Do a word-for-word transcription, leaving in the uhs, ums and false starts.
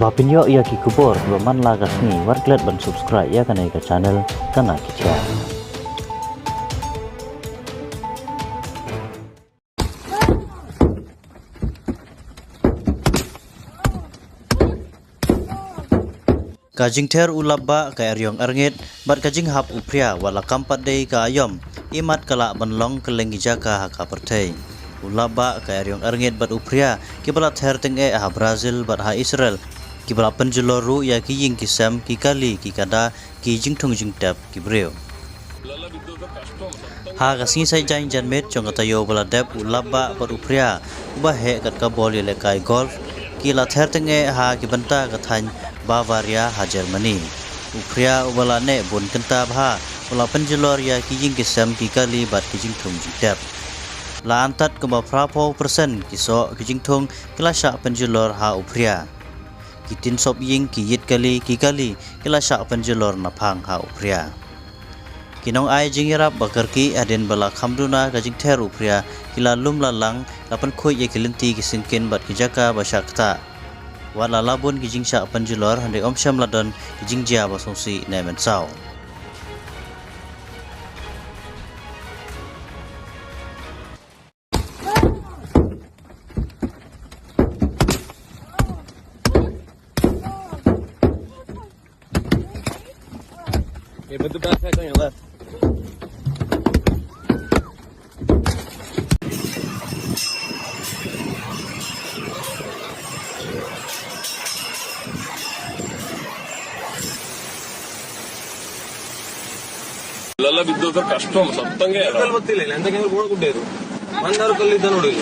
Ba pynïoh ïa ki khubor kiba man la ka sngi, wat klet ban subscribe ïa kane ka channel Kana Ki Jia. Ka jingther u Lapbah ka eriong erngit bad ka jinghap u Phria wat la kam pat dei ka aïom, imat ka lah ban long kylleng ki jaka ha ka pyrthei. U Lapbah ka eriong erngit bad u Phria kiba la ther tyngeh ha Brazil bad ha Israel, kiba la pynjulor ruh ïa ki ïing ki sem, ki kali, ki kada, ki jingthung jingtep ki briew. Ha ka sngi Saitjaiñ janmiet jong ka taïew ba la dep, u Lapbah bad u Phria uba heh kat ka bol ïalehkai golf ki la ther tyngeh ha ki bynta ka thaiñ Bavaria ha Germany. U Phria uba la neh bun kynta bha u la pynjulor ïa ki ïing ki sem, ki kali bad ki jingthung jingtep. La antad kumba phra phew persen ki soh ki jingthung ki la shah pynjulor ha u Phria. Ki tin sop ïing, ki ïit kali, ki kali ki la shah pynjulor naphang ha u Phria. Ki nongai jingïarap ba kyrkieh hadien ba la kham duna ka jingther u Phria ki la lum la lang, la pynkhuid ïa ki lynti, ki syngkien bad ki jaka ba shah ktah. Wat la la bun ki jingshah pynjulor, hynrei ym shym la don ki jingjia ba sngewsih ne mynsaw. Okay, put the backpack on your left. ಇಲ್ಲೆಲ್ಲ ಬಿದ್ದು ಸರ್, ಕಷ್ಟ ಸತ್ತಂಗೆ. ಕಲ್ಲು ಬತ್ತಿಲ್ಲ, ಇಲ್ಲ ಅಂತ ಕೇಂದ್ರ ಬೋಳ ಗುಡ್ಡೆ ಇದು. ಮಂದಾರು ಕಲ್ಲಿದ್ದ ನೋಡಿ.